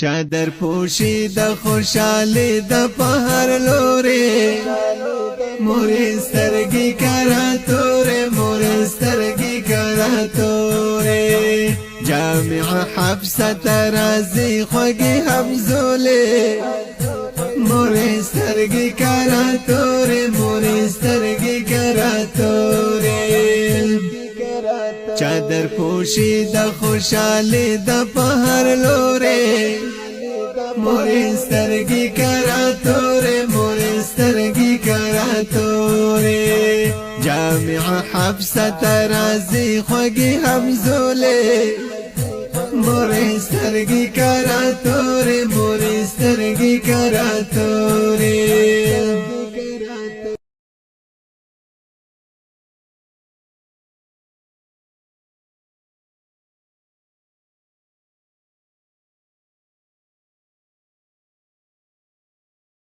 چادر پوشي د خوشحالي د پهر لوري، مورې سترګې کرا تورې، مورې سترګې کرا تورې. جامعه حفصه ترازی خوږې همزولې، مورې سترګې کرا تورې، مورې سترګې کرا تورې. چادر پوشي د خوشحالي د پهر لورې، مورې سترګې کرا تورې، مورې سترګې کرا تورې. جامعه حفصه ترازی خوږې همزولې، مورې سترګې کرا تورې، مورې سترګې کرا تورې.